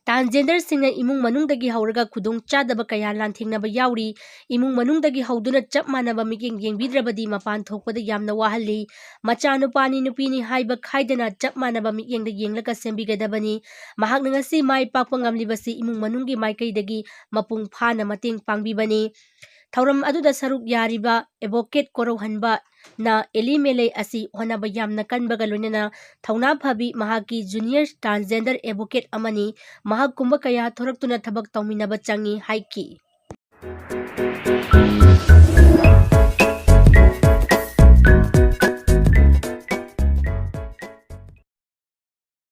Transgenderꯁꯤꯡꯅ ꯏꯃꯨꯡ ꯃꯅꯨꯡꯗꯒꯤ ꯍꯧꯔꯒ ꯈꯨꯗꯣꯡꯆꯥꯗꯕ ꯀꯌꯥ ꯂꯥꯟꯊꯦꯡꯅꯕ ꯌꯥꯎꯔꯤ꯫ ꯏꯃꯨꯡ ꯃꯅꯨꯡꯗꯒꯤ ꯍꯧꯗꯨꯅ ꯆꯞ ꯃꯥꯟꯅꯕ ꯃꯤꯠꯌꯦꯡ ꯌꯦꯡꯕꯤꯗ꯭ꯔꯕꯗꯤ ꯃꯄꯥꯟ ꯊꯣꯛꯄꯗ ꯌꯥꯝꯅ ꯋꯥꯍꯜꯂꯤ꯫ ꯃꯆꯥꯅꯨꯄꯥꯅꯤ ꯅꯨꯄꯤꯅꯤ ꯍꯥꯏꯕ ꯈꯥꯏꯗꯅ ꯆꯞ ꯃꯥꯟꯅꯕ ꯃꯤꯠꯌꯦꯡꯗ ꯌꯦꯡꯂꯒ ꯁꯦꯝꯕꯤꯒꯗꯕꯅꯤ꯫ ꯃꯍꯥꯛꯅ ꯉꯁꯤ ꯃꯥꯏ ꯄꯥꯛꯄ ꯉꯝꯂꯤꯕꯁꯤ ꯏꯃꯨꯡ ꯃꯅꯨꯡꯒꯤ ꯃꯥꯏꯀꯩꯗꯒꯤ ꯃꯄꯨꯡ ꯐꯥꯅ ꯃꯇꯦꯡ ꯄꯥꯡꯕꯤꯕꯅꯤ꯫ ꯊꯧꯔꯝ ꯑꯗꯨꯗ ꯁꯔꯨꯛ ꯌꯥꯔꯤꯕ advocate ꯀꯣꯔꯧꯍꯟꯕꯅ ꯑꯦꯂꯤ ꯃꯦꯂꯩ ꯑꯁꯤ ꯍꯣꯠꯅꯕ ꯌꯥꯝꯅ ꯀꯟꯕꯒ ꯂꯣꯏꯅꯅ ꯊꯧꯅꯥ ꯐꯕꯤ ꯃꯍꯥꯛꯀꯤ junior transgender advocate ꯑꯃꯅꯤ꯫ ꯃꯍꯥꯛꯀꯨꯝꯕ ꯀꯌꯥ ꯊꯣꯔꯛꯇꯨꯅ ꯊꯕꯛ ꯇꯧꯃꯤꯟꯅꯕ ꯆꯪꯏ ꯍꯥꯏꯈꯤ꯫